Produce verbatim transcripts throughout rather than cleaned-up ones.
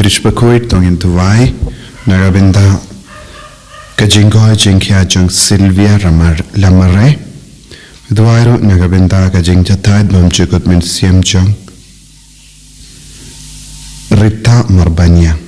Dishpakhoit tong in duwai na ka bynta ka jingkoit jingkhiah jong Sylvia Ramar Lamare. Duwai ruh na ka bynta ka jingjahthait bymjukut mynsiem jong Rita Marbania.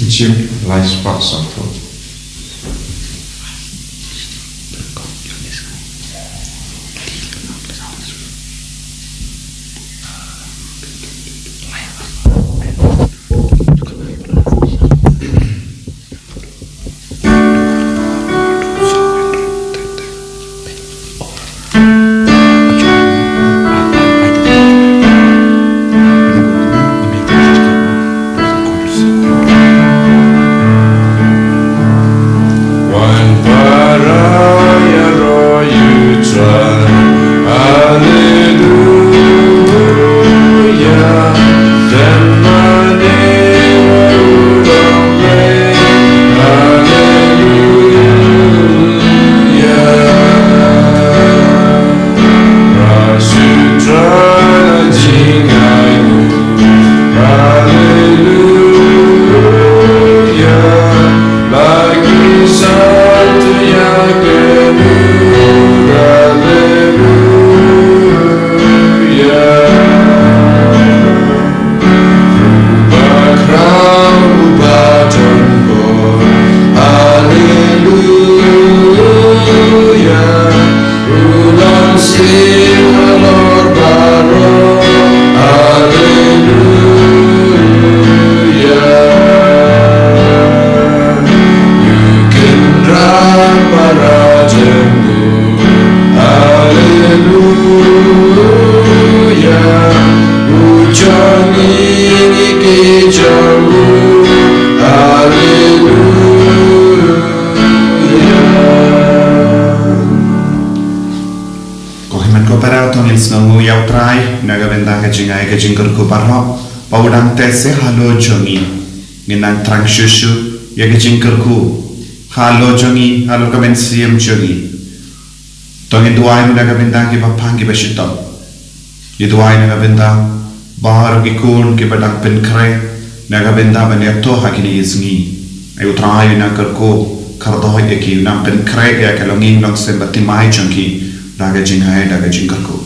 Jim, lai spah sawphew. Wan para ïaroh ïa u Trai. Haleluya. Dem mane wa u long lei. Haleluya. Ba shu trai jingaiñguh. Haleluya. Ba ki san tu ïa kynduh. Haleluya. Uba khraw, uba don bor. Haleluya. U long syiem halor baroh. Haleluya. U kynrad para jong u. Haleluya. U jong ngi, ngi ki jong u. Haleluya. Ko hynmen ko para, to ngin sngewnguh ïa u Trai na ka bynta ka jingai ka jingkyrkhu baroh ba u dang teh seh halor jong ngi. Ngin nang thrang shuh shuh ïa ka jingkyrkhu halor jong ngi, halor ka mynsiem jong ngi. To ngin duwai ruh na ka bynta kiba pang kiba shitom. Ngi duwai na ka bynta baroh ki khun kiba dang pynkhreh na ka bynta ban ïathuh ha kine ki sngi. Ai u Trai u nang kyrkhu kyrdoh ïa ki, u nang pynkhreh ïa ka longïing longsem bad thymmai jong ki da ka jingai da ka jingkyrkhu.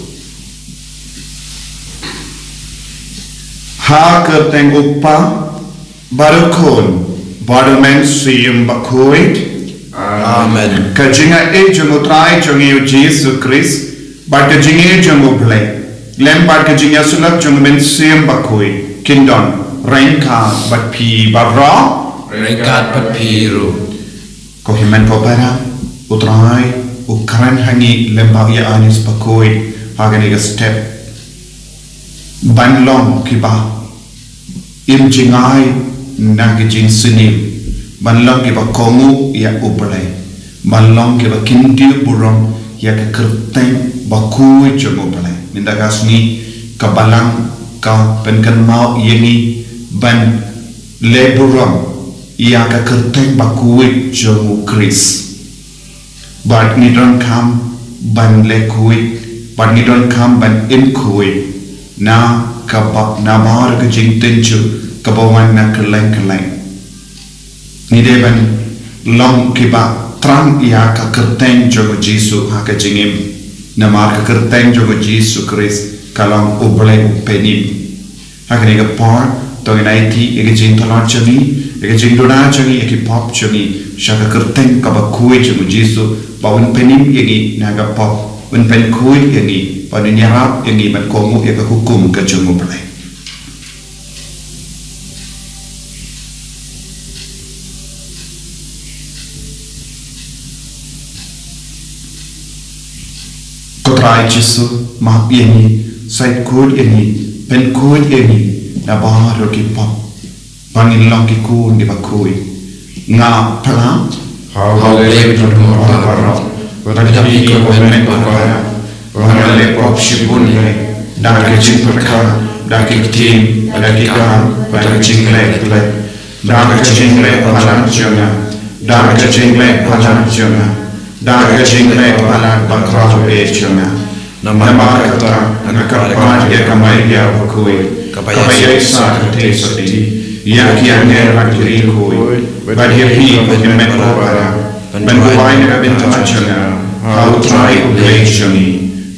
Ha ka kyrteng u Kpa, bad u Khun, bad u Mynsiem Bakhuid. Amen. Ka jingaiei jong u Trai jong ngi u Jisu Khrist, bad ka jingïeit jong u Blei, lem bad ka jingïasyllok jong u Mynsiem Bakhuid, kin don ryngkat bad phi baroh. Ryngkat bad phi ruh. Ko hynmen ko para, u Trai u kren ha ngi lem bad ïa u Annies Bakhuid ha kane ka step. Ban long kiba im jngai na ki jingsniew, ban long kiba kohnguh ïa u Blei, ban long kiba kyntiew burom ïa ka kyrteng bakhuid jong u Blei. Mynta ka sngi ka Balang ka pynkynmaw ïa ngi ban leh burom ïa ka kyrteng bakhuid jong u Khrist. Bad ngi donkam ban leh khuid, bad ngi donkam ban im khuid na kaba, na baroh ka jingtynjuh kaba wan na kylleng kylleng. Ngi dei ban long kiba thrang ïa ka kyrteng jong u Jisu ha ka jingim, namar ka kyrteng jong u Jisu Khrist ka long u Blei u pynïap. Ha kane ka por, to ngin aiti ïa ka jingtlot jong ngi, ïa ka jingduna jong ngi ïa ki pop jong ngi sha ka kyrteng kaba khuid jong u Jisu, ba un pynim ïa ngi na ka pop, un pynkhuid ïa ngi, ba un ïarap ïa ngi ban kohnguh ïa ka hukum ka jong U Blei. Ko Trai Jisu, map ïa ngi, sait khuid ïa ngi, pynkhuid ïa ngi na baroh ki pop, ba ngin long ki khun kiba khuid. Nga phla ha U Blei Badonbor baroh, bad ha phi ko Mynsiem Bakhuid, ba nga leh pop shibun lei, da ka jingpyrkhat, da ki ktien, da ki kam, da ka jingleh pyrshah, da ka jingleh palat jong nga, da ka jingleh palat jong nga, da ka jingleh palat bakhraw eh jong nga. Namar kata, nga kyrpad ïa ka Maria bakhuid, kaba ïaisah ka ktien sotti ïa ki angel bad ki riewkhuid, bad ïa phi ko Mynsiem Bakhuid, ban duwai na ka bynta jong nga ha U Trai U Blei jong ngi.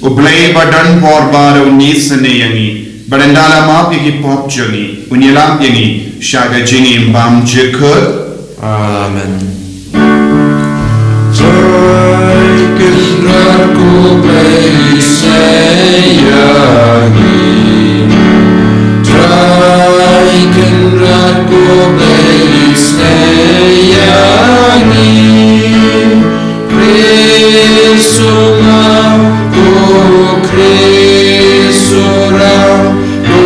U Blei Badonbor baroh un isynei ïa ngi, bad ynda la map ïa ki pop jong ngi, un ïalam ïa ngi sha ka jingim bymjukut. Amen. Trai Kynrad ko Blei, isynei ïa ngi. Trai Kynrad ko Blei, isynei ïa ngi. Khrist u map, ko Khrist u rah, ko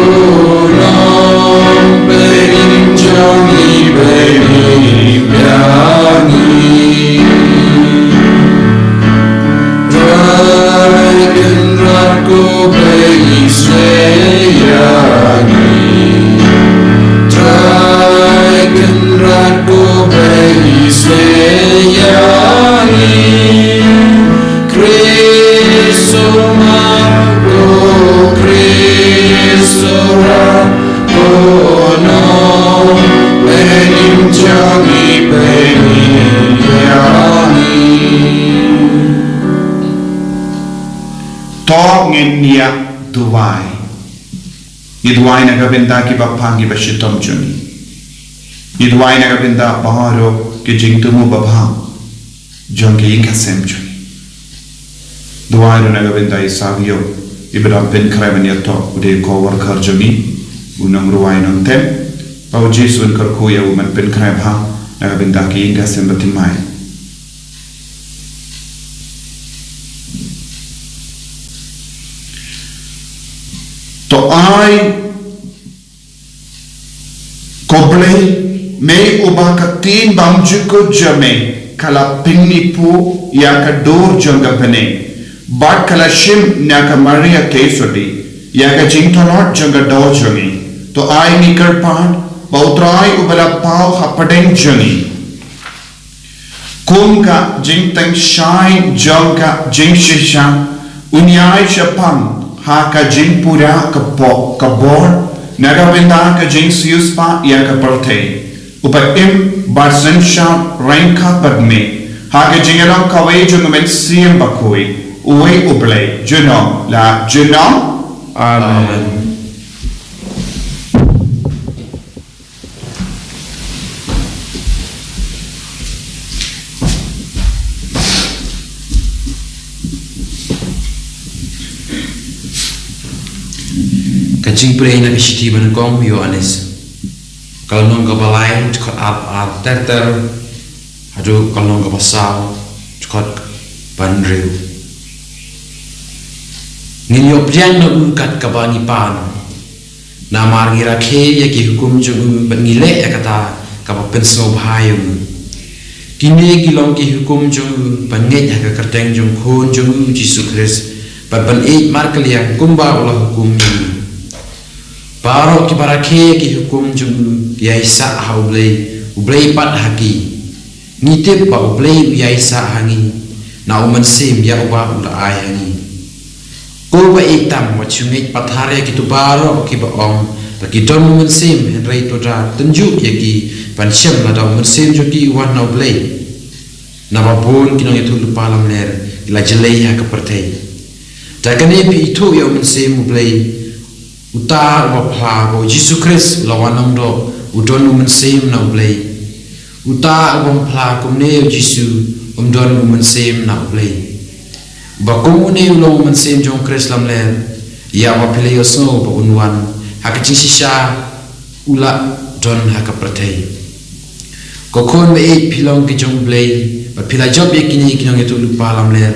Nongpynim jong ngi, pynim ïa ngi. Trai Kynrad ko Blei, isynei ïa ngi. Trai Kynrad ko Blei, isynei ïa ngi. Khrist u map, ko Khrist u rah, ko Nongpynim jong ngi, pynim ïa ngi. To ngin ïa duwai. Ngi duwai na ka bynta kiba pang, kiba shitom jong ngi. Ngi duwai na ka bynta baroh ki jingthmu babha jong ki ïing ki sem jong ngi. Duwai ruh na ka bynta i Savio, iba dang pynkhreh ban ïatoh, u dei ko worker jong ngi, u nongrwai nongtem, ba u Jisu un kyrkhu ïa u ban pynkhreh bha na ka bynta ki ïing ki sem bathymmai. To ai Ko Blei, me uba ka ktien bymjukut jong me ka la pynipoh ïa ka dur jong ka bneng, bad ka la shim na ka Maria Theisotti ïa ka jingtlot jong ka doh jong ngi. To ai ngi kyrpad ba U Trai uba la paw hapdeng jong ngi, kum ka jingtyngshaiñ jong ka jingshisha, un ïai shaphang ha ka jingpura ka pop ka bor na ka bynta ka jingsiewspah ïa ka pyrthei. Uba im bad synshar ryngkat bad me ha ka jingïalong kawei jong U Mynsiem Bakhuid, uwei U Blei, junom la junom. Amen. Ka jingpule na ka shithi ba nyngkong u Ïoannis. Ka lynnong kaba lai, dkhot arphew ar ter ter haduh ka lynnong kaba saw, dkhot ba hynriew. Ngin ïoh pdiang na u kat kaba ngi pan. Namar ngi rakhe ïa ki hukum jong u bad ngi leh ïa kata kaba pynsngewbha ïa u. Kine ki long ki hukum jong u, ban ngeit ha ka kyrteng jong u Khun jong u Jisu Khrist, bad ban ïeit markylliang kumba u la hukum ïa ngi. Baroh kiba rakhe ïa ki hukum jong u ki ïaisah ha U Blei, U Blei pat ha ki. Ngi tip ba U Blei u ïaisah ha ngi na U Mynsiem ïa uba u la ai ha ngi. Ko ba ïeit tam, wat shu ngeit pathar ïa kito baroh kiba ong ba ki don U Mynsiem, hynrei to da tynjuh ïa ki ban shem lada U Mynsiem jong ki u wan na U Blei. Naba bun ki nongïathuhlypa lamler ki la jlei ha ka pyrthei. Da kane phi ithuh ïa U Mynsiem U Blei. Uta uba phla ba U Jisu Khrist u la wan nongdoh u don U Mynsiem na U Blei. Uta uba ym phla kumne ïa u Jisu, um don u Mynsiem na U Blei. Ba kum une u long u Mynsiem jong u Khrist lamler, ïa uba phi la ïohsngew ba un wan ha ka jingshisha, u la don ha ka pyrthei. Ko khun ba ïeit, phi long ki jong U Blei, bad phi la jop ïa kine ki nongïathuhlypa lamler.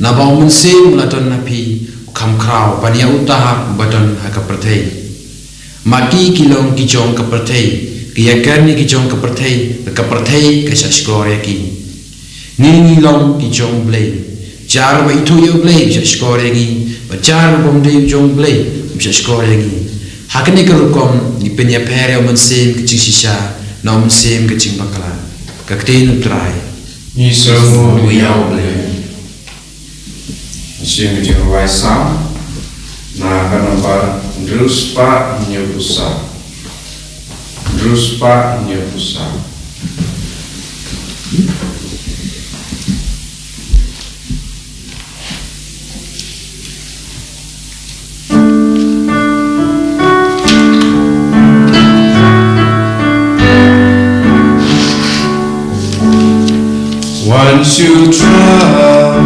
Naba u Mynsiem u la don ha phi, u kham khraw ban ïa uta uba don ha ka pyrthei. Ma ki ki long ki jong ka pyrthei, ki ïakren ïa ki jong ka pyrthei, bad ka pyrthei ka shahshkor ïa ki. Ngi, ngi long ki jong U Blei. Jar ba ithuh ïa U Blei u shahshkor ïa ngi, bad jar ba ym dei u jong U Blei um shahshkor ïa ngi. Ha kane ka rukom ngi pynïapher ïa u Mynsiem ka jingshisha na u Mynsiem ka jingbakla. Ka ktien U Trai. Ngi sngewnguh ïa U Blei. Sngewbha jingrwai Salm na ka nombar hynriew spah hynñiew phew saw. Hynriew spah hynñiew phew saw. Wan shu trai,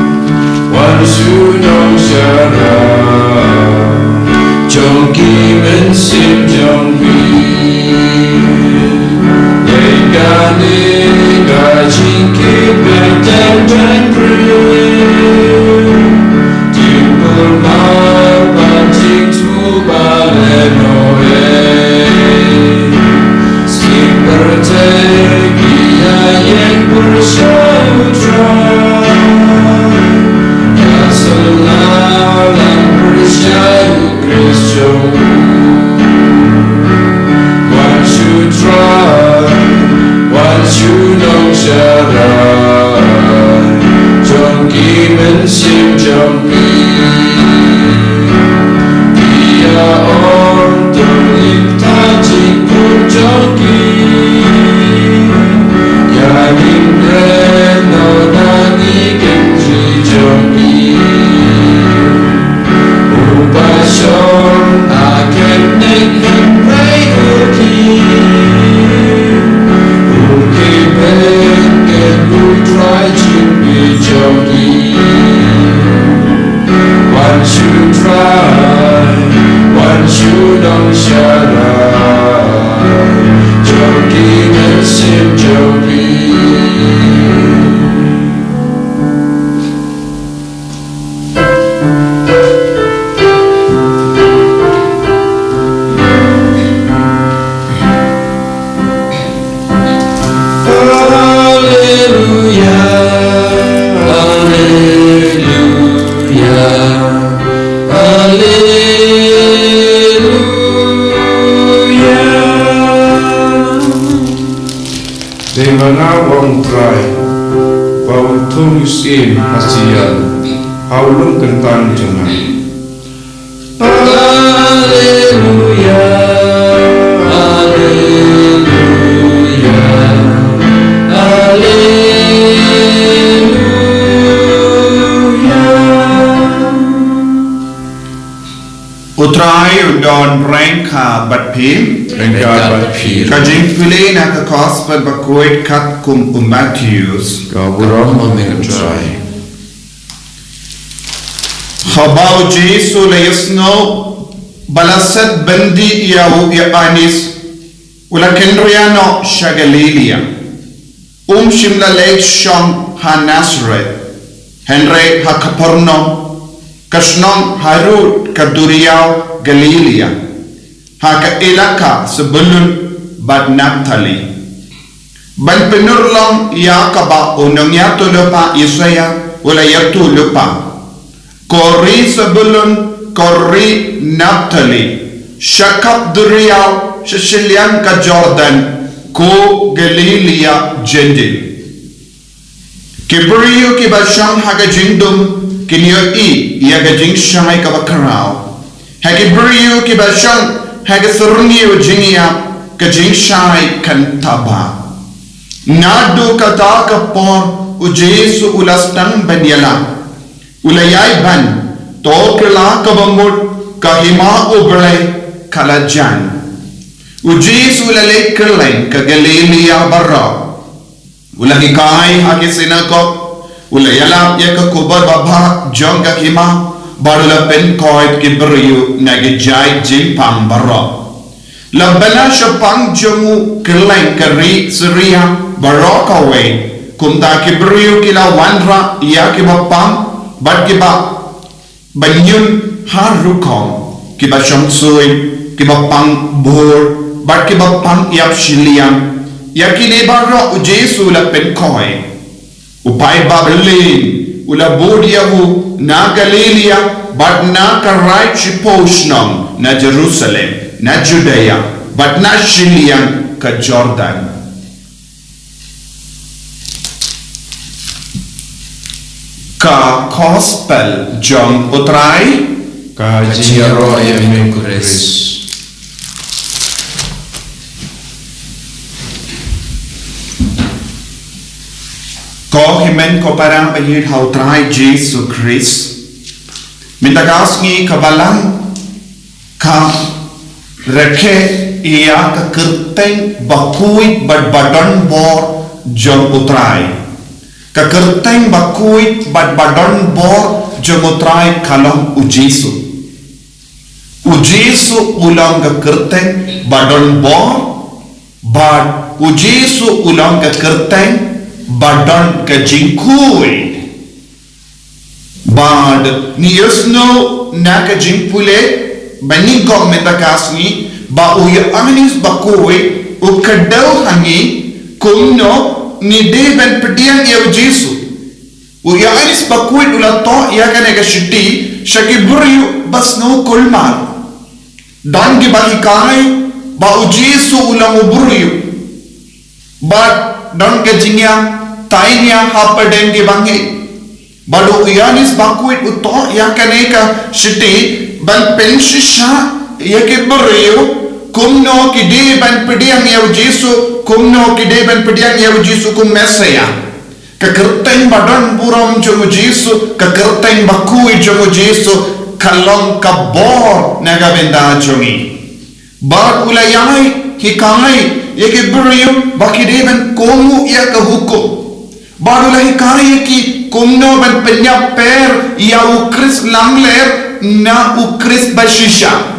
wan shu nong sharai jong ki mynsiem jong phi. Dei kane ka jingkyrpad tang tang briew. Jingpynmar bad jingthmu ba lehnohei. Sngewbha pyrthei ki ïaid pyrshah U Trai. Ïa sngewbha lang pyrshah U Khrist jong u. Wan shu trai, wan shu nong sharai jong ki mynsiem jong phi. Ïa ong tang ïa ka jingkyrkhu jong ki. Ïa ngin ren noh na ki kynji jong ki. U ba shong ha kane ka ri, u ki, u ki bynta U Trai jingpynjah jong ki. Wan shu trai, wan shu nong sharai jong ki mynsiem jong ki. Alleluia, alleluia, alleluia. Dei ma nga, ong U Trai, ba u thung u syiem ha Zion ha u lum kyntang jong nga. Alleluia, alleluia, alleluia. U Trai un don ryngkat bad phi. Ryngkat bad phi. Ka jingpule na ka Gospel bakhuid katkum u Mathaios. Ka burom ma me, U Trai. Haba u Jisu u la ïohsngew ba la set byndi ïa u ïa Annas, u la kynriah noh sha Galilaïa. Um shym la leit shong ha Nasareth, hynrei ha Kapernaum, ka shnong harud ka duriaw Galilaïa, ha ka ilaka Sebulun bad Naphtali. Ban pynurlong ïa kaba u nongïathuhlypa Isaïa u la ïathuh lypa: Ko ri Sebulun, ko ri Naphtali, sha kap duriaw, sha shiliang ka Jordan, ko Galilaïa jyndit. Ki briew kiba shong ha ka jingdum kin ïohi ïa ka jingshai kaba khraw. Ha ki briew kiba shong ha ka syrngiew jingïap, ka jingshai kan taba. Naduh kata ka por u Jisu u la sdang ban ïalam. U la ïai ban, to kylla kaba mut ka hima U Blei ka la jan. U Jisu u la leit kylleng ka Galilaïa baroh. U la hikai ha ki synagog, u la ïalap ïa ka khubor babha jong ka hima, bad u la pynkhoit ki briew na ki jait jingpang baroh. La bna shaphang jong u kylleng ka ri Syria baroh kawei, kumta ki briew ki la wanrah ïa kiba pang bad kiba ba ñiun ha rukom, kiba shong suiñ, kiba pang bor, bad kiba pang ïap shiliang. Ïa kine baroh U Jisu u la pynkhoit. U paidbah byllien u la bud ïa u na Galilaïa bad na ka raid shiphew shnong, na Jerusalem, na Judaïa, bad na shiliang ka Jordan. Ka Gospel jong U Trai. Ka jingïaroh ïa me Khrist. Ko hynmen ko para ba ïeit ha U Trai Jisu Khrist. Mynta ka sngi ka Balang ka rakhe ïa ka kyrteng bakhuid bad badonbor jong U Trai. Ka kyrteng bakhuid bad badonbor jong U Trai ka long U Jisu. U Jisu u long ka kyrteng badonbor, bad U Jisu u long ka kyrteng badon ka jingkhuid. Bad ngi ïohsngew na ka jingpule ba ngi kong mynta ka sngi, ba u Ïoannis Bakhuid u kdew ha ngi kumno ngi dei ban pdiang ïa U Jisu. U Ïoannis Bakhuid u la thoh ïa kane ka shithi sha ki briew ba sngew kulmar. Don kiba hikai ba U Jisu u long u briew. Bad don ka jingïatai nia hapdeng ki bangeit. Bad u Ïoannis Bakhuid u thoh ïa kane ka shithi ban pynshisha ïa ki briew kumno ki dei ban pdiang ïa U Jisu, kumno ki dei ban pdiang ïa U Jisu kum Messaïah. Ka kyrteng badonburom jong U Jisu, ka kyrteng bakhuid jong U Jisu, ka long ka bor na ka bynta jong ngi. Bad u la ïai hikai ïa ki briew ba ki dei ban kohnguh ïa ka hukum. Bad u la hikai ïa ki kumno ban pynïap per ïa u Khrist lamler na u Khrist bashisha.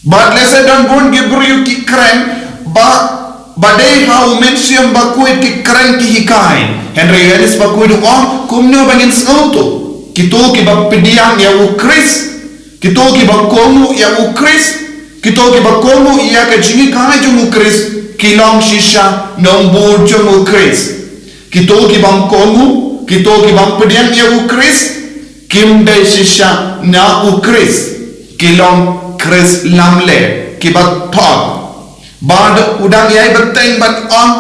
Bad lehse don bun ki briew ki kren ba, ba dei ha u Mynsiem Bakhuid ki kren ki hikai. Hynrei Ïoannis Bakhuid u ong kumno ba ngin sngewthuh. Kito kiba pdiang ïa u Khrist, kito kiba kohnguh ïa u Khrist, kito kiba kohnguh ïa ka jinghikai jong u Khrist, ki long shisha nongbud jong u Khrist. Kito ki bym kohnguh, kito ki bym pdiang ïa u Khrist, kim dei shisha na u Khrist, ki long Khrist lamler, kiba thok. Bad u dang ïai bteng bad ong,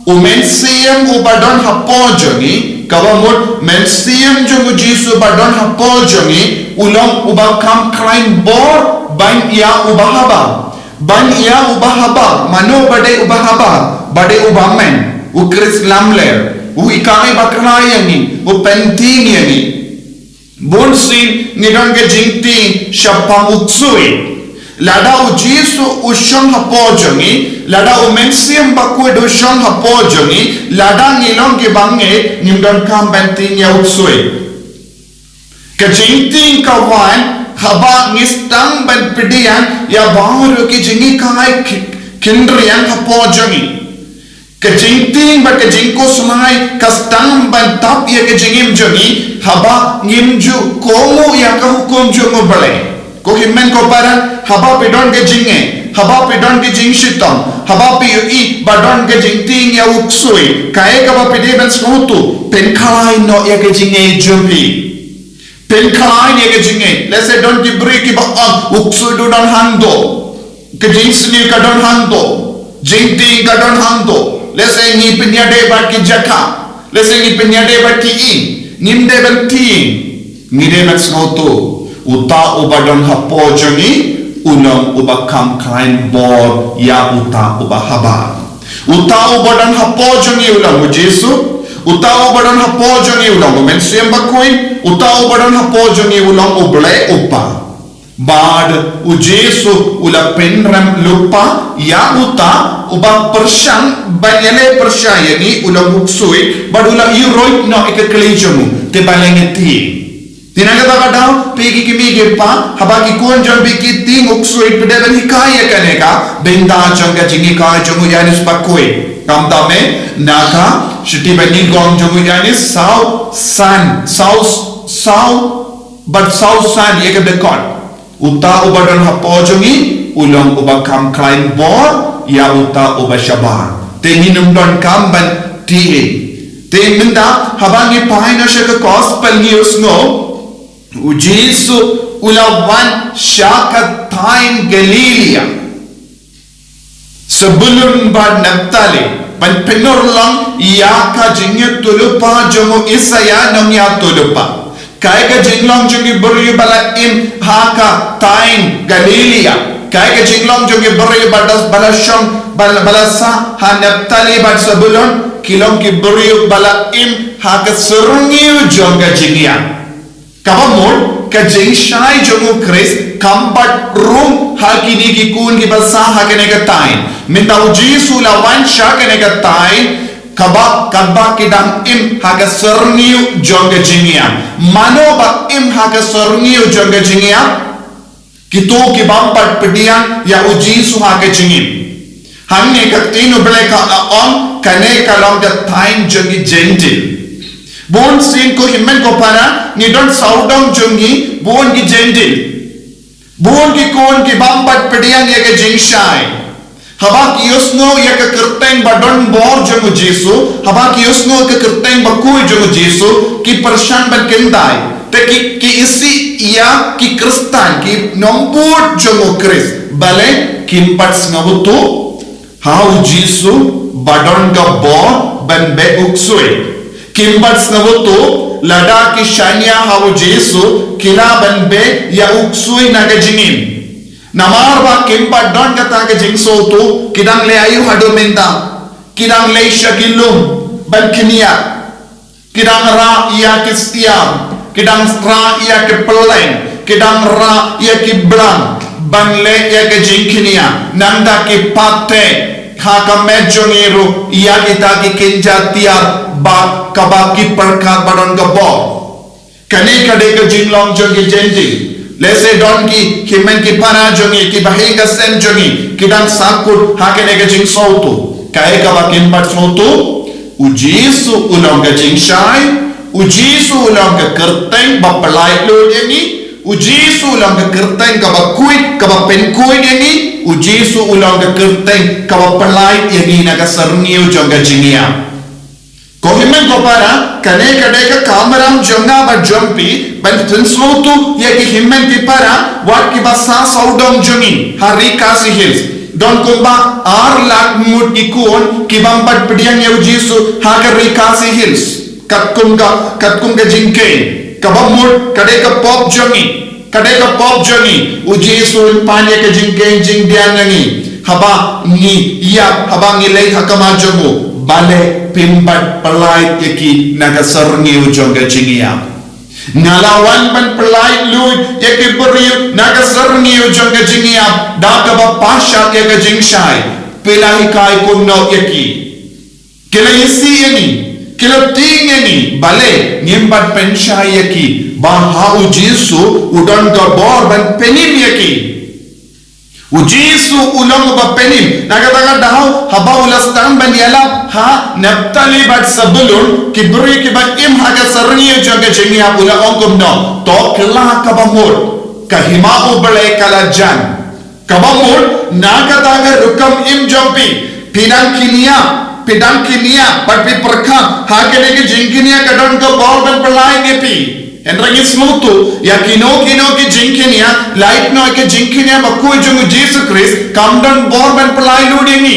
u Mynsiem uba don hapoh jong ngi, kaba mut Mynsiem jong u Jisu ba don hapoh jong ngi, u long uba kham khlaiñ bor ban ïa uba habar. Ban ïa uba habar, mano ba dei uba habar, ba dei uba men, u Khrist lamler, u hikai bakla ïa ngi, u pyntieng ïa ngi. Bunsien ngi don ka jingtieng shaphang u ksuid. Lada u Jisu u shong hapoh jong ngi, lada u Mynsiem Bakhuid u shong hapoh jong ngi, lada ngi long ki bangeit, ngim donkam ban tieng ïa u ksuid. Ka jingtieng ka wan haba ngi sdang ban pdiang ïa baroh ki jinghikai ki, khynriang hapoh jong ngi. Ka jingtieng bad ka jingkhuslai ka sdang ban tap ïa ka jingim jong ngi haba ngim ju kohnguh ïa ka hukum jong U Blei. Ko hynmen ko para, haba phi don ka jingeh, haba phi don ka jingshitom, haba phi ïohi ba don ka jingtieng ïa u ksuid, kaei kaba phi dei ban sngewthuh? Pynkhlaiñ noh ïa ka jingeh jong phi. Pynkhlaiñ ïa ka jingeh. Lehse don ki briew kiba ong u ksuid u don hangto. Ka jingsniew ka don hangto. Jingtieng ka don hangto. Lehse ngi pynïadei bad ki jaka. Lehse ngi pynïadei bad ki ïing. Ngim dei ban tieng. Ngi dei ban sngewthuh. Uta uba don hapoh jong ngi u long uba kham khlaiñ bor ïa uta uba habar. Uta uba don hapoh jong ngi u long u Jisu. Uta uba don hapoh jong ngi u long u Mynsiem Bakhuid. Uta uba don hapoh jong ngi u long U Blei U Kpa. Bad u Jisu u la pynrem lypa ïa uta uba pyrshang ban ïaleh pyrshah ïa ngi, u la u ksuid bad u la ïuhroit noh ïa ka kli jong u, te balei ngi tieng? Te na kata ka daw, phi ki kmie ki kpa, haba ki khun jong phi ki tieng u ksuid, phi dei ban hikai ïa kane ka bynta jong ka jinghikai jong u Ïoannis Bakhuid. Kumta me, na ka shithi ba nyngkong jong u Ïoannis saw san, saw, saw bad saw san ïa ka dkhot. Uta uba don hapoh jong ngi u long uba kham khlaiñ bor ïa uta uba shabar. Te ngin ym donkam ban tieng. Te mynta haba ngi phai noh sha ka gospel ngi ïohsngew, u Jisu u la wan sha ka thaiñ Galilia, Sebulun bad Naphtali, ban pynurlong ïa ka jingïathuhlypa jong u Isaïah nongïathuhlypa. Kaei ka jinglong jong ki briew ba la im ha ka thaiñ Galilia? Kaei ka jinglong jong ki briew ba la, ba la shong, ba la, ba la sah ha Naphtali bad Sebulun? Ki long ki briew ba la im ha ka syrngiew jong ka jingïap. Kaba mut, ka jingshai jong u Khrist kam pat rung ha kine ki khun kiba sah ha kane ka thaiñ. Mynta u Jisu u la wan sha kane ka thaiñ kaba, kaba ki dang im ha ka syrngiew jong ka jingïap. Mano ba im ha ka syrngiew jong ka jingïap? Kito ki bym pat pdiang ïa u Jisu ha ka jingim. Hangne ka ktien U Blei ka ong, kane ka long ka thaiñ jong ki Jentil. Bun sien ko hynmen ko para, ngi don sawdong jong ngi, bun ki Jentil. Bun ki khun ki bym pat pdiang ïa ka jingshai. Haba ki ïohsngew ïa ka kyrteng ba don bor jong u Jisu, haba ki ïohsngew ïa ka kyrteng bakhuid jong u Jisu, ki pyrshang ban kyntait. Te ki, ki isih ïa ki Khristan, ki nongbud jong u Khrist. Balei kim pat sngewthuh ha u Jisu ba don ka bor ban beh u ksuid? Kim pat sngewthuh lada ki shaniah ha u Jisu ki lah ban beh ïa u ksuid na ka jingim. Namar ba kim pat don kata ka jingsngewthuh, ki dang leh aïu haduh mynta? Ki dang leit sha ki lum ban kynriah. Ki dang rah ïa ki siam, ki dang rah ïa ki pylleng, ki dang rah ïa ki blang ban leh ïa ka jingkynriah. Nangta ki pat teh ha ka met jong ngi ruh ïa kita ki kynja tiar ba kaba ki pyrkhat ba don ka bor. Kane ka dei ka jinglong jong ki Jentil. Lehse don ki hynmen ki para jong ngi, ki bahaïing ka sem jong ngi, ki dang sahkut ha kane ka jingsngewthuh. Kaei kaba kim pat sngewthuh? U Jisu u long ka jingshai, u Jisu u long ka kyrteng ba pyllait lut ïa ngi, u Jisu u long ka kyrteng kaba khuid, kaba pynkhuid ïa ngi, u Jisu u long ka kyrteng kaba pyllait ïa ngi na ka syrngiew jong ka jingïap. Ko hynmen ko para, kane ka dei ka kamram jong nga bad jong phi, ban pynsngewthuh ïa ki hynmen ki para, wat kiba sah sawdong jong ngi ha Ri Khasi Hills. Don kumba ar lak ngut ki khun ki bym pat pdiang ïa u Jisu ha ka Ri Khasi Hills. Katkum ka, katkum ka jingkheiñ. Kaba mut ka dei ka pop jong ngi. Ka dei ka pop jong ngi, u Jisu un pan ïa ka jingkheiñ jingbiang ïa ngi. Haba ngi ïap, haba ngi leit ha khmat jong u, balei phim pat pyllait ïa ki na ka syrngiew jong ka jingïap? Nga la wan ban pyllait lut ïa ki briew na ka syrngiew jong ka jingïap, da kaba pynshai ïa ka jingshai. Phi la hikai kumno ïa ki? Ki la isih ïa ngi, ki la tieng ïa ngi, balei ngim pat pynshai ïa ki ba ha u Jisu u don ka bor ban pynim ïa ki? U Jisu u long uba pynim. Na kata ka daw, haba u la sdang ban ïalap ha Naphtali bad Sebulun, ki briew kiba im ha ka syrngiew jong ka jingïap, u la ong kumno? To kylla kaba mut, ka hima U Blei ka la jan. Kaba mut, na kata ka rukom im jong phi, phi dang kynriah, phi dang kynriah, bad phi pyrkhat, ha kane ka jingkynriah ka don ka bor ban pyllait ïa phi. Hynrei ngi sngewthuh, ïa kino kino ki jingkynriah, lait noh ïa ka jingkynriah bakhuid jong u Jisu Khrist, kam don bor ban pyllait lut ïa ngi.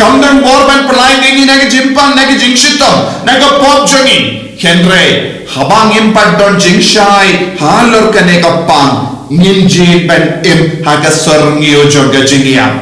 Kam don bor ban pyllait ïa ngi na ka jingpang, na ka jingshitom, na ka pop jong ngi. Hynrei, haba ngim pat don jingshai halor kane ka pang, ngim jied ban im ha ka syrngiew jong ka jingïap.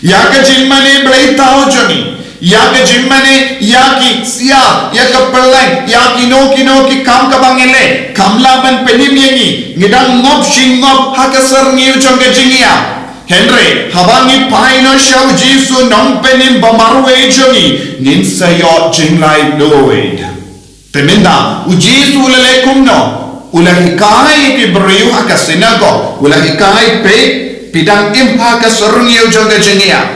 Ïa ka jingmane bleithaw jong ngi, Ïa ka jingmane, ïa ki siar, ïa ka pylleng, ïa kino kino ki kam kaba ngi leh, kam lah ban pynim ïa ngi, ngi dang ngop shi ngop ha ka syrngiew jong ka jingïap. Hynrei haba ngi phai noh sha u Jisu nongpynim ba marwei jong ngi, ngin sa ïoh jinglaitluid. Te mynta u Jisu u la leh kumno? U la hikai ïa ki briew ha ka synagog, u la hikai, peit, phi dang im ha ka syrngiew jong ka jingïap.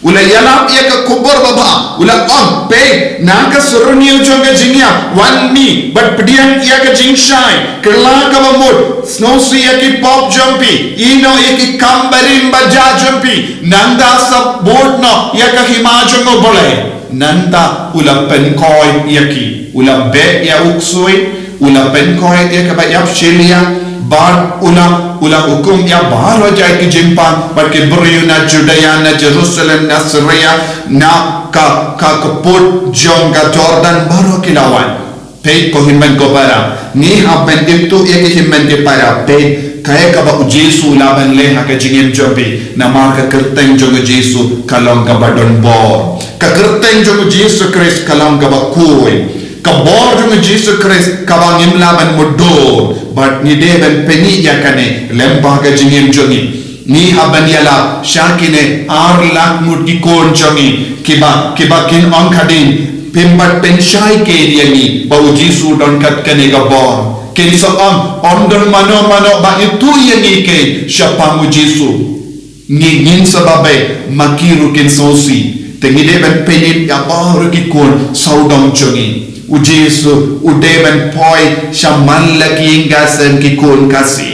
U la ïalap ïa ka khubor babha, u la ong, peit, na ka syrngiew jong ka jingïap, wan mih bad pdiang ïa ka jingshai, kylla kaba mut, sngewsih ïa ki pop jong phi, ïehnoh ïa ki kam barim bajah jong phi, nangta sa bud noh ïa ka hima jong U Blei. Nangta u la pynkoi ïa ki, u la beh ïa u ksuid, u la pynkoi ïa kaba ïap shiliang, bad u la, u la hukum ïa baroh jait ki jingpang, bad ki briew na Judea, na Jerusalem, na Syria, na ka, ka kpud jong ka Jordan, baroh ki la wan. Peit ko hynmen ko para, ngi hap ban ithuh ïa ki hynmen ki para, peit kaei kaba u Jisu u lah ban leh ha ka jingim jong phi, namar ka kyrteng jong u Jisu ka long kaba don bor. Ka kyrteng jong u Jisu Khrist ka long kaba khuid. Ka bor jong u Jisu Khrist kaba ngim lah ban mutdur, bad ngi dei ban pyni ïa kane lyngba ka jingim jong ngi. Ngi hap ban ïalap sha kine ar lak ngut ki khun jong ngi kiba, kiba kin ong khadien, phim pat pynshai kein ïa ngi ba u Jisu u don kat kane ka bor. Kin sa ong, ym don mano mano ba ithuh ïa ngi kein shaphang u Jisu. Ngi, ngin sa babe, ma ki ruh kin sngewsih. Te ngi dei ban pynim ïa baroh ki khun sawdong jong ngi. U Jisu u dei ban poi sha man la ki ïing ki sem ki khun Khasi.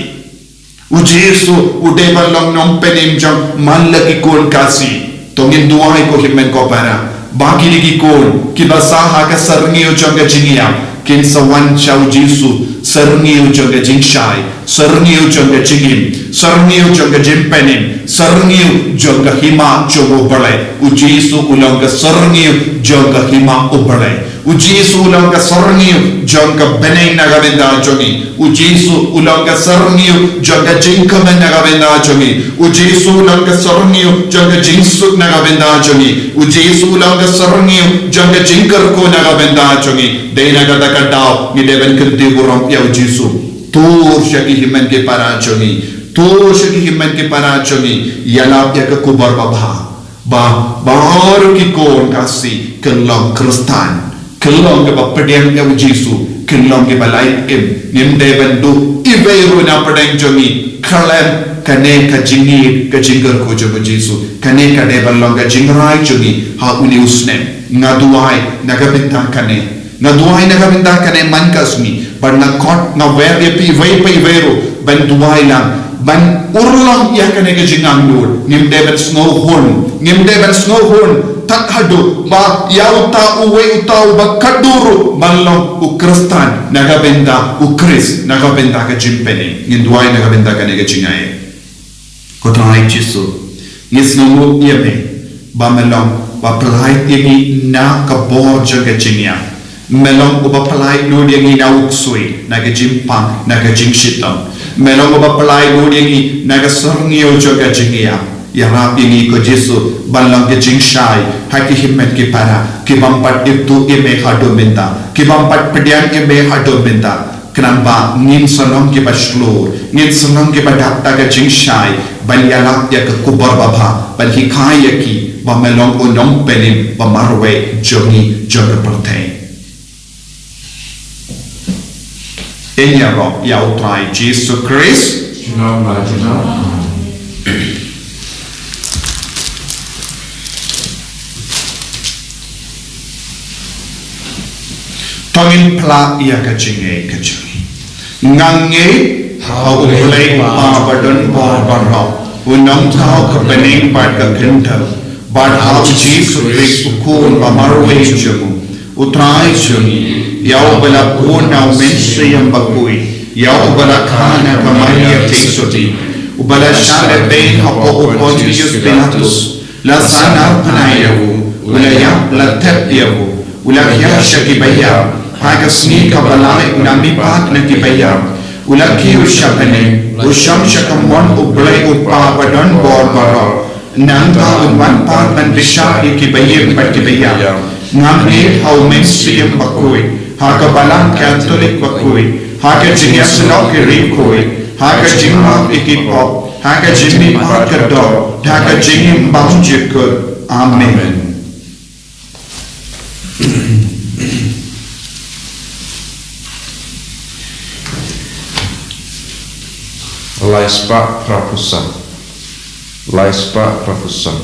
U Jisu u dei ban long nongpynim jong man la ki khun Khasi. To ngin duwai ko hynmen ko para ba kine ki khun kiba sah ha ka syrngiew jong ka jingïap kin sa wan sha u Jisu, syrngiew jong ka jingshai, syrngiew jong ka jingim, syrngiew jong ka jingpynim, syrngiew jong ka hima jong U Blei. U Jisu u long ka syrngiew jong ka hima U Blei. U Jisu u long ka syrngiew jong ka bneng na ka bynta jong ngi. U Jisu u long ka syrngiew jong ka jingkmen na ka bynta jong ngi. U Jisu u long ka syrngiew jong ka jingsuk na ka bynta jong ngi. U Jisu u long ka syrngiew jong ka jingkyrkhu na ka bynta jong ngi. Dei na kata ka daw ngi dei ban kyntiew burom ïa u Jisu. Tur sha ki hynmen ki para jong ngi. Tur sha ki hynmen ki para jong ngi. Ïalap ïa ka khubor babha. Ba, baroh ki khun Khasi kin long Khristan, kin long kiba pdiang ïa u Jisu, kin long kiba lait im. Ngim dei ban duh iwei ruh na pdeng jong ngi khlem kane ka jingïeit, ka jingkyrkhu jong u Jisu. Kane ka dei ban long ka jingrai jong ngi ha une u snem. Nga duwai na ka bynta kane. Nga duwai na ka bynta kane man ka sngi, bad nga khot, nga wer ïa phi iwei pa iwei ruh ban duwai lang, ban urlong ïa kane ka jingangnud. Ngim dei ban sngewhun, ngim dei ban sngewhun tad haduh ba ïa uta uwei uta uba khadduh ruh ban long u Khristan na ka bynta u Khrist, na ka bynta ka jingpynim. Ngin duwai na ka bynta kane ka jingaiei. Ko Trai Jisu, ngi sngewnguh ïa me ba me long uba pyllait ïa ngi na ka bor jong ka jingïap. Me long uba pyllait lut ïa ngi na u ksuid, na ka jingpang, na ka jingshitom. Me long uba pyllait lut ïa ngi na ka syrngiew jong ka jingïap. Ïarap ïa ngi ko Jisu ban long ka jingshai ha ki hynmen ki para kibym pat ithuh ïa me haduh mynta, kibym pat pdiang ïa me haduh mynta. Khnang ba ngin sa long kiba shlur, ngin sa long kiba dap da ka jingshai ban ïalap ïa ka khubor babha, ban hikai ïa ki ba me long u nongpynim ba marwei jong ngi, jong ka pyrthei. Ngin ïaroh ïa u Trai Jisu Khrist. Junom la junom. To ngin phla ïa ka jingngeit ka jong ngi. Nga ngeit ha U Blei Kpa badonbor baroh, u nongthaw ka bneng bad ka kynthei, bad ha U Jisu Khrist u Khun ba marwei jong u, u Trai jong ngi, ïa uba la bun na U Mynsiem Bakhuid, ïa uba la kha na ka Maria Theisotti, uba la shah lehbeiñ hapoh u Pontius Pilatus, la sahnarphna ïa u, u la ïap, la thep ïa u, u la hiar sha kiba ïap, ha ka sngi kaba lai u la mihpat na kiba ïap, u la kiew sha bneng, u shong sha kamon U Blei U Kpa badonbor baroh. Nangta un wan pat ban bishar ïa kiba ïeit bad kiba ïap. Ngam ïeit ha u Mynsiem Bakhuid, ha ka Balang Katholik bakhuid, ha ka jingïasyllok ki riewkhuid, ha ka jingmap ïa ki pop, ha ka jingmihpat ka doh, ha ka jingim bymjukut. Amen. Lai spah phra phew san. Lai spah phra phew san.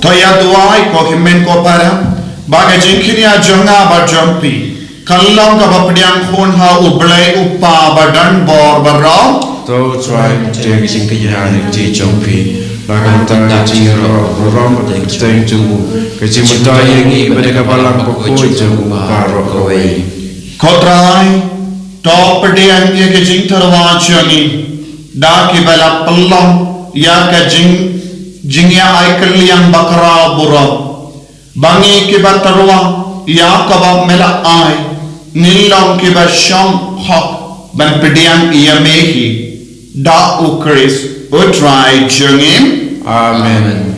To ïa duwai ko hynmen ko para, ba ka jingkñia jong nga bad jong phi kan long kaba pdiang khun ha U Blei U Kpa badonbor baroh. To U Trai, pyntieng jingkñia na ka kti jong phi, ba kan long ka jingïaroh burom bad ka kyrteng jong u, ka jingmyntoi ïa ngi bad ïa ka balang bakhuid jong u baroh kawei. Ko Trai, to pdiang ïa ka jingtyrwa jong ngi da kiba la pynlong ïa ka jing, jingïa ai kylliang bakhraw burom. Ba ngi kiba tyrwa ïa kaba me la ai, ngin long kiba shong hok ban pdiang ïa me hi, da U Khrist U Trai jong ngi. Amen.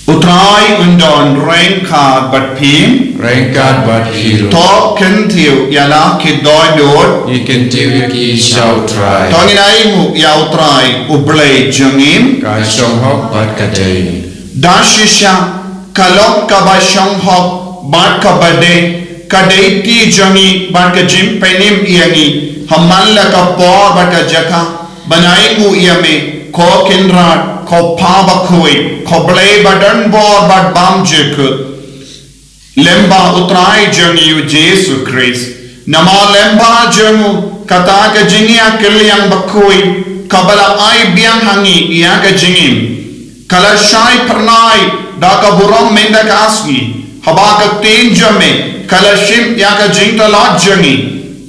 U Trai un don ryngkat bad phi. Ryngkat bad phi ruh. To kyntiew ïa la ki dohnud. Ngi kyntiew ïa ki sha U Trai. To ngin ainguh ïa U Trai U Blei jong ngi. Ka shong hok bad ka dei. Da shisha ka long kaba shong hok bad kaba dei, ka dei kti jong ngi bad ka jingpynim ïa ngi ha man la ka por bad ka jaka, ban ainguh ïa me, ko Kynrad, ko Pa bakhuid, ko Blei badonbor bad bymjukut. Lyngba U Trai jong ngi U Jisu Khrist, namar lyngba jong u kata ka jingïakylliang bakhuid kaba la ai biang ha ngi ïa ka jingim, ka la shai phyrnai da ka burom mynta ka sngi, haba ka ktien jong me ka la shim ïa ka jingtlot jong ngi.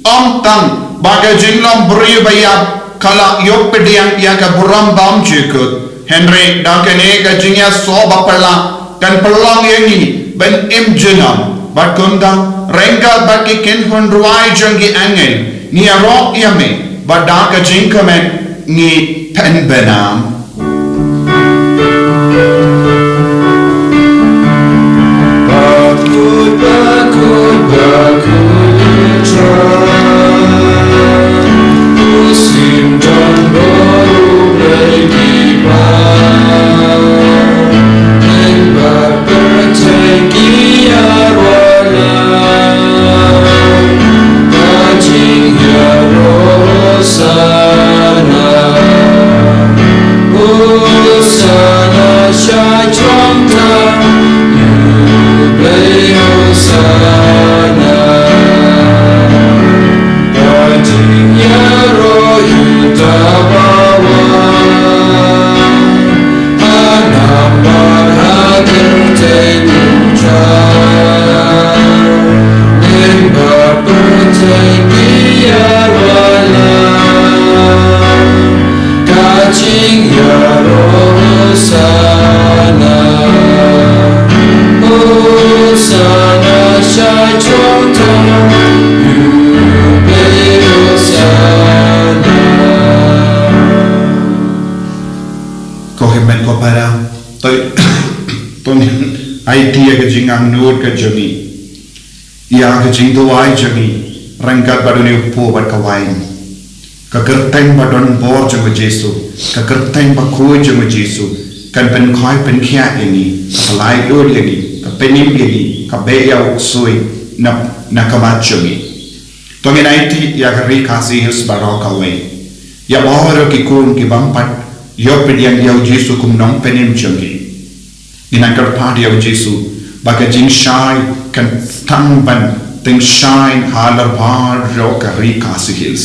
Ym tang ba ka jinglong briew ba ïap ka la ïoh pdiang ïa ka burom bymjukut, hynrei da kane ka jingïasoh ba phylla kan pynlong ïa ngi ban im junom, bad kumta ryngkat bad ki kynhun rwai jong ki angel ngi ïaroh ïa me, bad da ka jingkmen ngi pynbna. To ngin aiti ïa ka jingangnud ka jong ngi, ïa ka jingduwai jong ngi ryngkat bad une u kpu bad ka wain. Ka kyrteng ba don bor jong u Jisu, ka kyrteng ba khuid jong u Jisu, kan pynkhoi pynkhiah ïa ngi, ka pyllait lut ïa ngi, ka pynim ïa ngi, ka beh ïa u ksuid na, na ka mat jong ngi. To ngin aiti ïa ka Ri Khasi Hills baroh kawei, ïa baroh ki khun ki bym pat ïoh pdiang ïa u Jisu kum nongpynim jong ki. Ngin nang kyrpad ïa u Jisu ba ka jingshai kan tang ban tyngshaiñ halor baroh ka Ri Khasi Hills,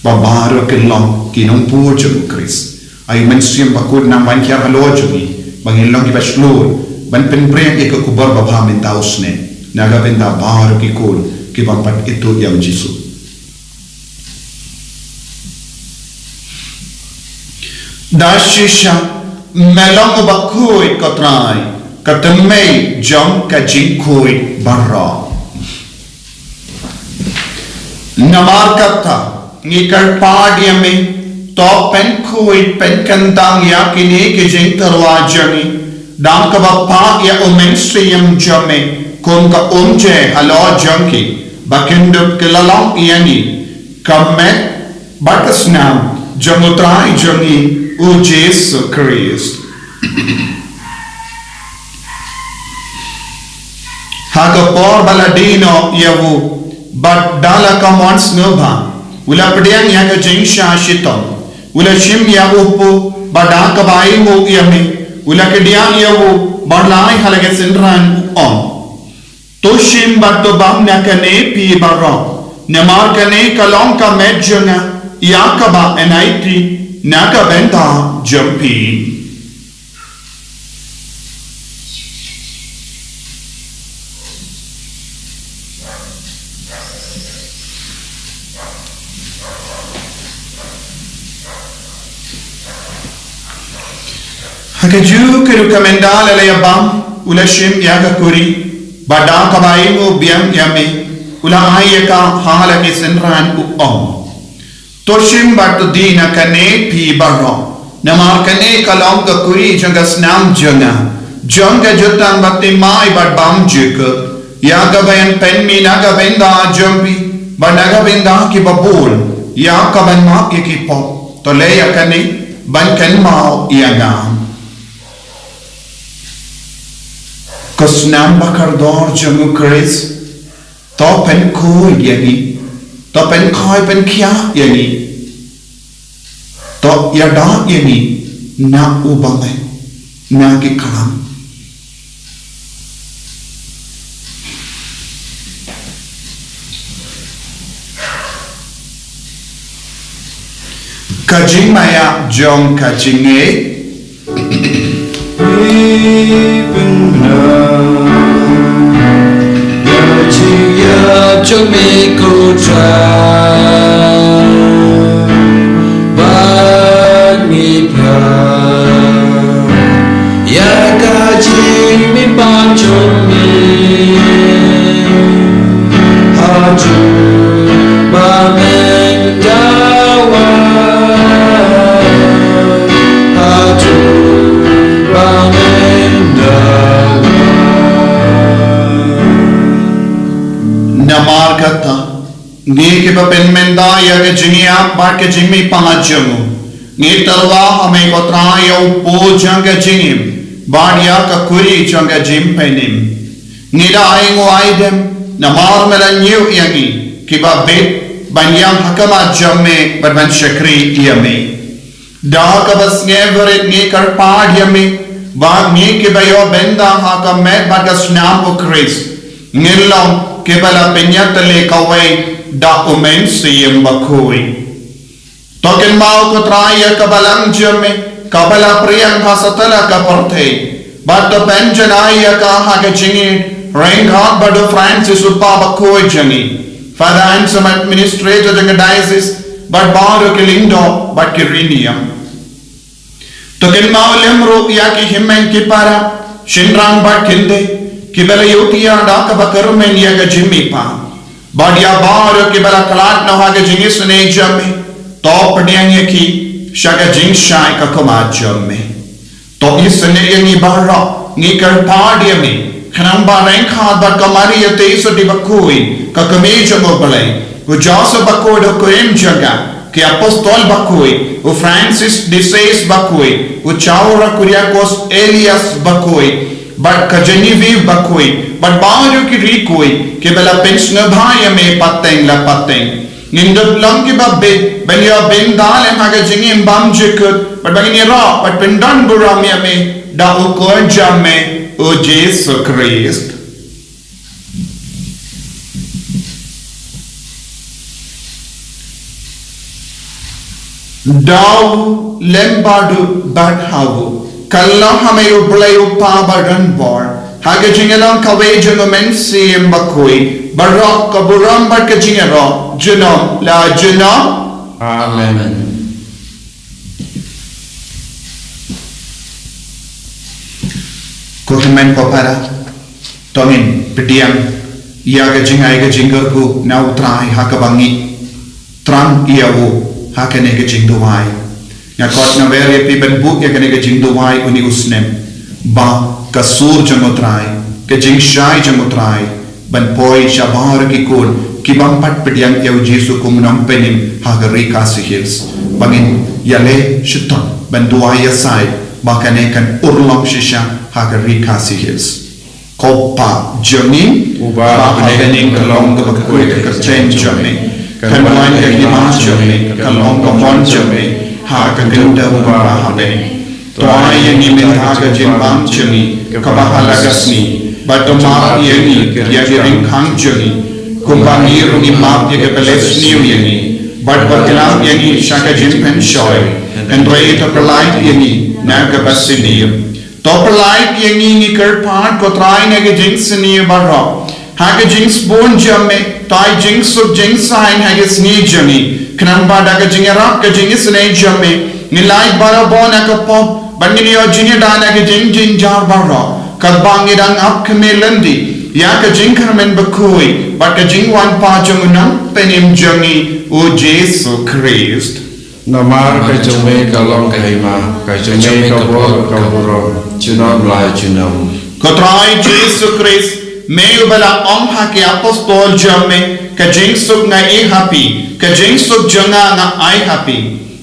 ba baroh kin long ki nongbuh jong u Khrist. Ai u Mynsiem Bakhuid nang wan hiar halor jong ngi, ba ngin long kiba shlur ban pynpriang ïa ka khubor babha mynta u snem na ka bynta baroh ki khun ki bym pat ithuh ïa u Jisu. Da shisha me long uba khuid, ko Trai, ka thymmei jong ka jingkhuid baroh. Namar kata ngi kyrpad ïa me, to pynkhuid pynkyntang ïa kine ki jingtyrwa jong ngi da kaba pah ïa u Mynsiem jong me kum ka umjer halor jong ki, ba kin dup ki la long ïa ngi ka met bad ka snam jong u Trai jong ngi u Jisu Khrist. Ha ka por ba la die noh ïa u, bad da la ka mon sngewbha, u la pdiang ïa ka jingshah shitom, u la shim ïa u kpu, bad da kaba ainguh ïa me, u la kdiah ïa u, bad la ai ha la ki synran, u ong: To shim bad to bam na kane phi baroh, namar kane ka long ka met jong nga, ïa kaba yn aiti na ka bynta jong phi. Ha kajuh ka ruh ka mynta la la ïa bam, u la shim ïa ka kuri, bad da kaba ainguh biang ïa me, u la ai ïa ka ha la ki synran, u ong: To shim bad to die na kane phi baroh, namar kane ka long ka kuri jong ka snam jong nga, jong ka jutang baptisma bad bam jingkhuid, ïa kaba yn pynmih na ka bynta jong phi bad na ka bynta kiba bun, ïa kaban map ïa ki pop. To leh ïa kane ban kynmaw ïa nga. Ko snam bakordor jong u Khrist, to pynkhuid ïa ngi, to pynkhoi pynkhiah ïa ngi, to ïada ïa ngi na u bymman na ki khlam. Ka jingmaïa jong ka jingngeit. Namar kata, ngi kiba pynmynta ïa ka jingïap bad ka jingmihpat jong u, ngi tyrwa ha me ko Trai ïa u kpu jong ka jingim, bad ïa ka kuri jong ka jingpynim. Ngi da ainguh aidem, namar me la ñiew ïa ngi kiba bit ban ïeng ha khmat jong me bad ban shakri ïa me. Da kaba sngewrit ngi kyrpad ïa me, ba ngi kiba ïoh bynta ha ka met bad ka snam u Khrist, ngin long kiba la pynïatylli kawei da u Mynsiem Bakhuid. To kynmaw ko Trai ïa ka balang jong me, kaba la pdiang ha satlak ka pyrthei, bad to pynjanai ïa ka ha ka jingïeit ryngkat bad u Francis u Papa bakhuid jong ngi, Father Anselm, administrator jong ka diocese, bad baroh ki lyngdoh bad ki riewniam. To kynmaw lem ruh ïa ki hynmen ki para, shynrang bad kynthei, kiba la ïohthiah da kaba kyrmen ïa ka jingmihpat, bad ïa baroh kiba la khlad noh ha ka jingisynei jong me, to pdiang ïa ki sha ka jingshai ka khmat jong me. To isynei ïa ngi baroh, ngi kyrpad ïa me, khnang ba ryngkat bad ka Maria Theisotti bakhuid, ka kmie jong U Blei, u Joseph bakhuid u kurim jong ka, ki apostol bakhuid, u Francis de Sales bakhuid, u Chaura Kyriacos Elias bakhuid, bad ka Genevieve bakhuid, bad baroh ki riewkhuid, kiba la pynsngewbha ïa me pateng la pateng. Ngin dup long kiba bit, ban ïoh bynta lem ha ka jingim bymjukut, bad ba ngin ïaroh, bad pyndon burom ïa me, da u Khun jong me, u Jisu Khrist. Da u lem bad u bad ha u, ka long ha me U Blei U Kpa badonbor, ha ka jingïalong kawei jong U Mynsiem Bakhuid, baroh ka burom bad ka jingïaroh, junom la junom. Amen. Ko hynmen ko para, to ngin pdiang ïa ka jingai ka jingkyrkhu na U Trai ha kaba ngi thrang ïa u ha kane ka jingduwai. Nga khot nga wer ïa phi ban buh ïa kane ka jingduwai une u snem, ba ka sur jong U Trai, ka jingshai jong U Trai, ban poi sha baroh ki khun ki bym pat pdiang ïa U Jisu kum u Nongpynim ha ka Ri Khasi Hills. Ba ngin ïaleh shitom ban duwai ïasaid ba kane kan urlong shisha ha ka Ri Khasi Hills. Ko Pa jong ngi, uba ha bneng, ka long kaba khuid ka kyrteng jong me, kan wan ka hima jong me, kan long ka mon jong me, ha ka khyndew kumba ha bneng. To ai ïa ngi mynta ka jingbam jong ngi kaba ha la ka sngi, bad to map ïa ngi ïa ki ryngkang jong ngi, kumba ngi ruh ngi map ïa kiba leh sniew ïa ngi, bad wat ïalam ïa ngi sha ka jingpynshoi, hynrei to pyllait ïa ngi na kaba sniew. To pyllait ïa ngi, ngi kyrpad ko Trai, na ka jingsniew baroh. Ha ka jingsbun jong me, to ai jingsuk jingsaiñ ha ka sngi jong ngi, khnang ba da ka jingïarap ka jingisynei jong me, ngin lait barabor na ka pop, bad ngin ïoh jingïada na ka jingjynjar baroh, katba ngi dang ap khmih lynti ïa ka jingkyrmen bakhuid bad ka jingwan pat jong u Nongpynim jong ngi, u Jisu Khrist. Namar ka jong me ka long ka hima, ka jong me ka bor, ka burom, junom la junom. Ko Trai Jisu Khrist, me uba la ong ha ki apostol jong me, ka jingsuk nga ai ha phi, ka jingsuk jong nga nga ai ha phi.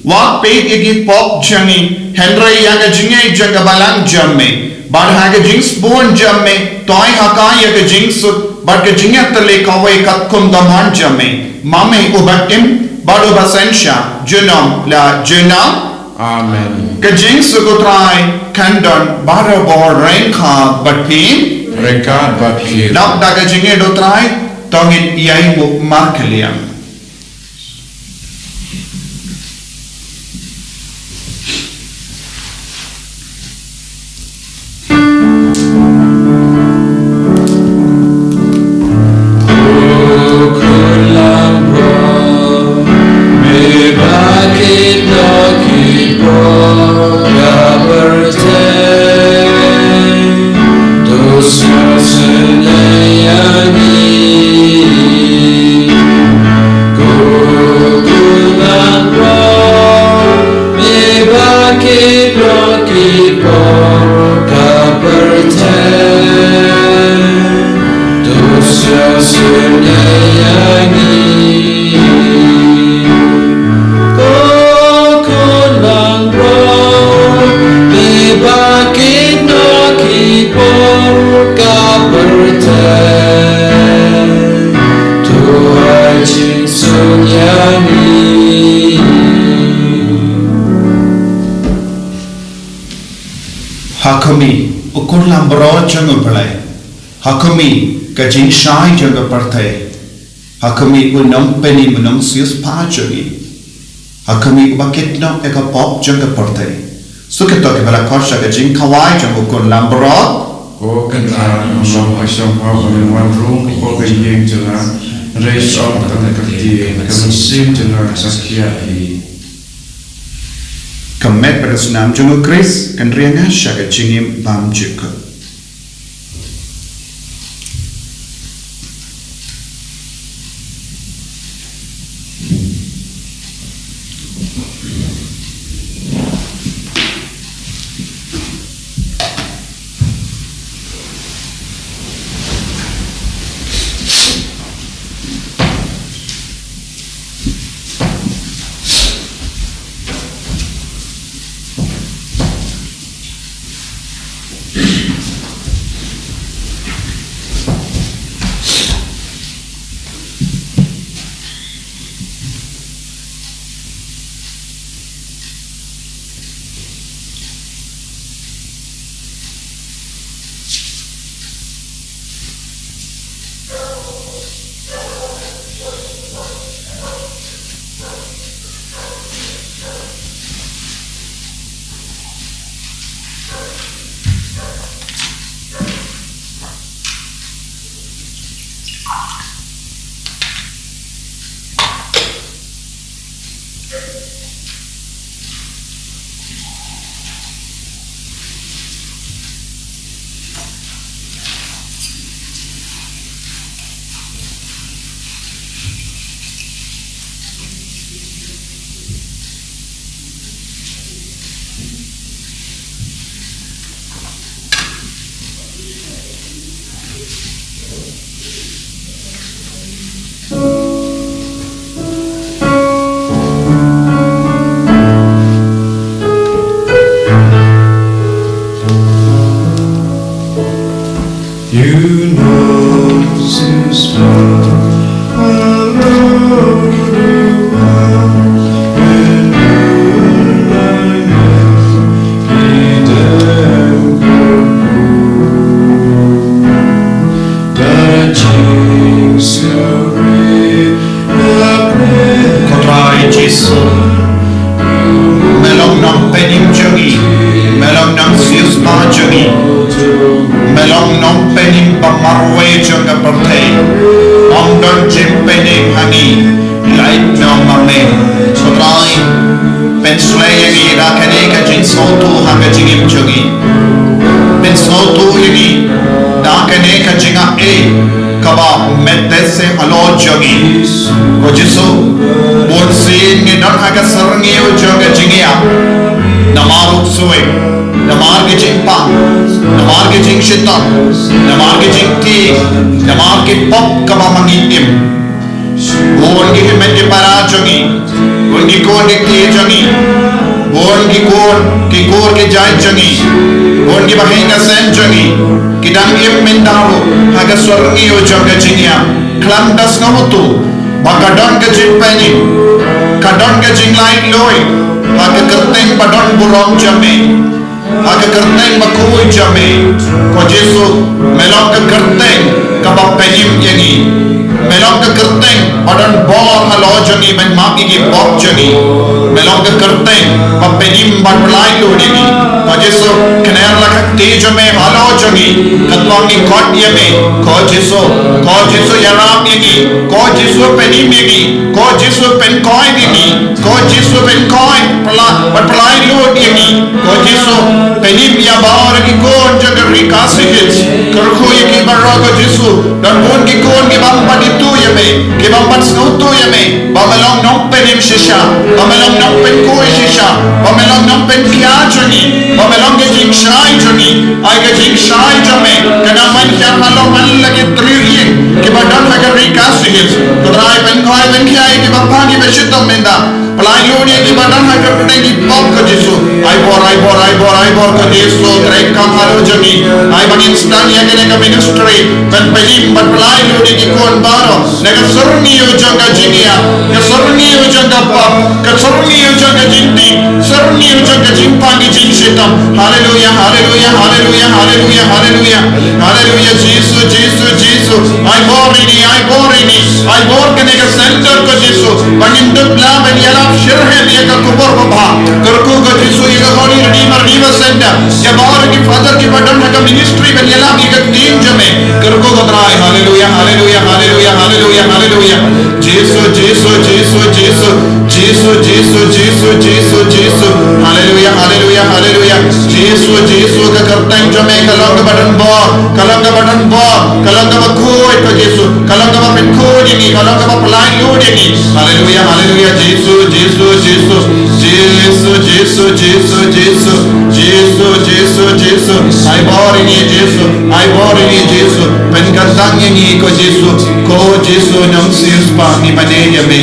Wat peit ïa ki pop jong ngi, hynrei ïa ka jingngeit jong ka balang jong me. Bad ha ka jingsbun jong me, to ai ha ka ïa ka jingsuk bad ka jingïatylli kawei katkum ka mon jong me. Ma me uba im bad uba synshar, junom la junom. Amen. Ka jingsuk u Trai kan don barabor ryngkat bad phi. Ryngkat bad phi. Dap da ka jingngeit u Trai, to ngin ïai buh markylliang. Ha khmih, u kurlam baroh jong U Blei. Ha khmih, ka jingshai jong ka pyrthei. Ha khmih, u Nongpynim, u Nongsiewspah jong ngi. Ha khmih, uba kit noh ïa ka pop jong ka pyrthei. Suk ïa to kiba la khot sha ka jingkhawai jong u kurlam baroh. Ko Kynrad, ym long ha shong ha ba men wan rung hapoh ka ïing jong nga, hynrei shu ong tang ka ktien, ka mynsiem jong nga sa khiah hi. Ka met bad ka snam jong u Khrist kan ri ïa nga sha ka jingim bymjukut. marwei jong ka pyrthei. Ym don jingpynim ha ngi, lait noh ma me. Ko Trai, pynshlei ïa ngi da kane ka jingsngewthuh ha ka jingim jong ngi. Pynsngewthuh ïa ngi da kane ka jingaiei kaba met beit halor jong ngi. Ko Jisu, bunsien ngi don ha ka syrngiew jong ka jingïap. Namar u ksuid, namar ka jingpang, namar ka jingshitom, namar ka jingtieng, namar ki pop kaba ma ngi im. Bun ki hynmen ki para jong ngi, bun ki khun ki kti jong ngi, bun ki khun ki kur ki jait jong ngi, bun ki bahaïing hasem jong ngi, ki dang im mynta ruh ha ka syrngiew jong ka jingïap. Khlem da sngewthuh ba ka don ka jingpynim, ka don ka jinglaitluid ha ka kyrteng ba don burom jong me, ha ka kyrteng bakhuid jong me. Ko Jisu, me long ka kyrteng kaba pynim ïa ngi. Me long ka kyrteng ba don bor halor jong ngi ban map ïa ki pop jong ngi. Me long ka kyrteng ba pynim ban pyllaitluid ïa ngi. Ko Jisu, kner la ka kti jong me halor jong ngi. Katba ngi khot ïa me, ko Jisu, ko Jisu, ïarap ïa ngi. Ko Jisu, pynim ïa ngi. Ko Jisu, pynkhuid ïa ngi. Ko Jisu, pynkhuid, pylla-, ban pyllaitluid ïa ngi. Ko Jisu, pynim ïa baroh ki khun jong ka Ri Khasi Hills. Kyrkhu ïa ki baroh, ko Jisu. Don bun ki khun ki bym pat ithuh ïa me, ki bym pat sngewthuh ïa me. Ba me long nongpynim shisha, ba me long nongpynkhuid shisha, ba me long nongpynkhia jong ngi, ba me long ka jingshai jong ngi. Ai ka jingshai jong me ka nang ban hiar halor man la ki briew ïing kiba don ha ka Ri Khasi Hills. Ko Trai, pynkhuid, pynkhuid ïa kiba pang, kiba shitom mynta. Pyllaitluid ïa kiba don ha ka pdeng ki pop, ko Jisu. Ai bor, ai bor, ai bor, ai bor, ko Jisu, treikam halor jong ngi. Ai ba ngin sdang ïa kane ka ministry ban pynim, ban pyllaitluid ïa ki khun baroh. Na ka syrngiew jong ka jingïap, ka syrngiew jong ka pop, ka syrngiew jong ka jingtieng, syrngiew jong ka jingpang, ka jingshitom. Haleluia, haleluia, haleluia, haleluia, haleluia. Haleluia, Jisu, Jisu, Jisu. Ai bor ïa ngi, ai bor ïa ngi, ai bor kane ka center, ko Jisu. Ba ngin dup lah ban ïalap shitrhem ïa ka khubor babha. Kyrkhu, ko Jisu, ïa ka Holy Redeemer Revival Center. Ïa baroh ki father kiba don ha ka ministry ban ïalap ïa ka ktien jong me. Kyrkhu, ko Trai. Haleluia, haleluia, haleluia, haleluia, haleluia. Jisu, Jisu, Jisu, Jisu. Jisu, Jisu, Jisu, Jisu, Jisu. Haleluia, haleluia, haleluia. Jisu, Jisu, ka kyrteng jong me ka long kaba don bor, ka long kaba don bor, ka long kaba khuid, ko Jisu, ka long kaba pynkhuid ïa ngi, ka long kaba pyllaitluid ïa ngi. Haleluia, haleluia, Jisu, Jisu, Jisu. Jisu, Jisu, Jisu, Jisu. Jisu, Jisu, Jisu. Ai bor ïa ngi, Jisu. Ai bor ïa ngi, Jisu. Pynkyntang ïa ngi, ko Jisu. Ko Jisu, Nongsiewspah, ngi mane ïa me.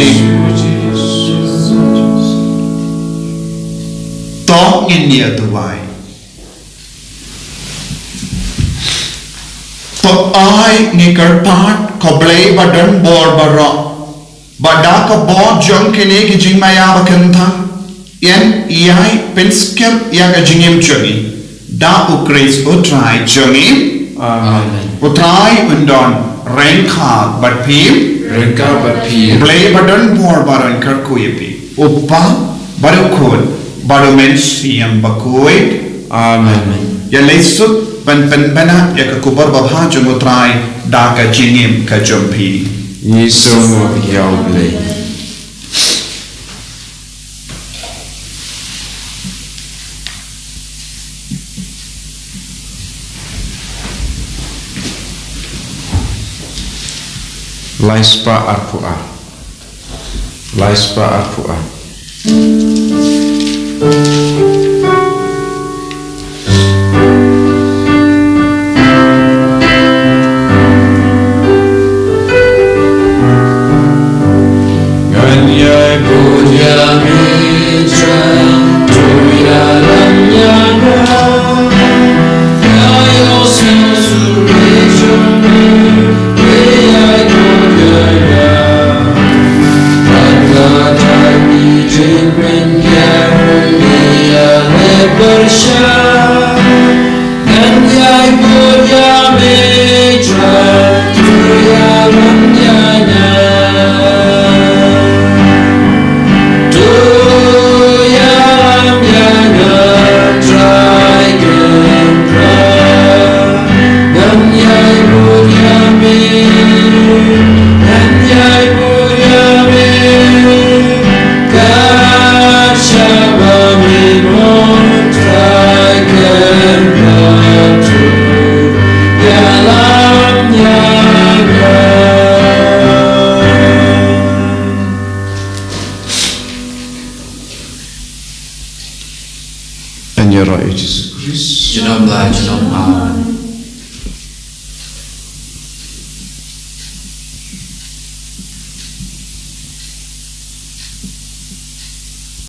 To ngin ïa duwai. To ai ngi kyrpad, ko Blei ba don bor baroh, ba da ka bor jong kine ki jingmaïa ba kyntang, yn ïai pynskhem ïa ka jingim jong ngi. Da U Khrist U Trai jong ngi. Amen. U Trai un don ryngkat bad phi. Ryngkat bad phi. Blei ba don bor baroh un kyrkhu ïa phi. U Kpa, bad U Khun, bad U Mynsiem Bakhuid. Amen. Ïa leit suk ban pynbna ïa ka khubor babha jong U Trai da ka jingim ka jong phi. Ngi sngewbha ïa U Blei. Lai spah arphew ar. Lai spah arphew ar. Ngan ïai bud ïa me Trai, to ïalam ïa nga. Ïa ïohsngew survey jong me, me ïai bud ïa nga. Bad nga dei me jingpynïar, me ïaleh pyrshah. Ngan ïai bud ïa me Trai, to ïalam ïa nga. To ïalam ïa nga Trai Kynrad. Ngan ïai bud ïa Ïaroh ïa Jisu Khrist. Junom la junom. Amen.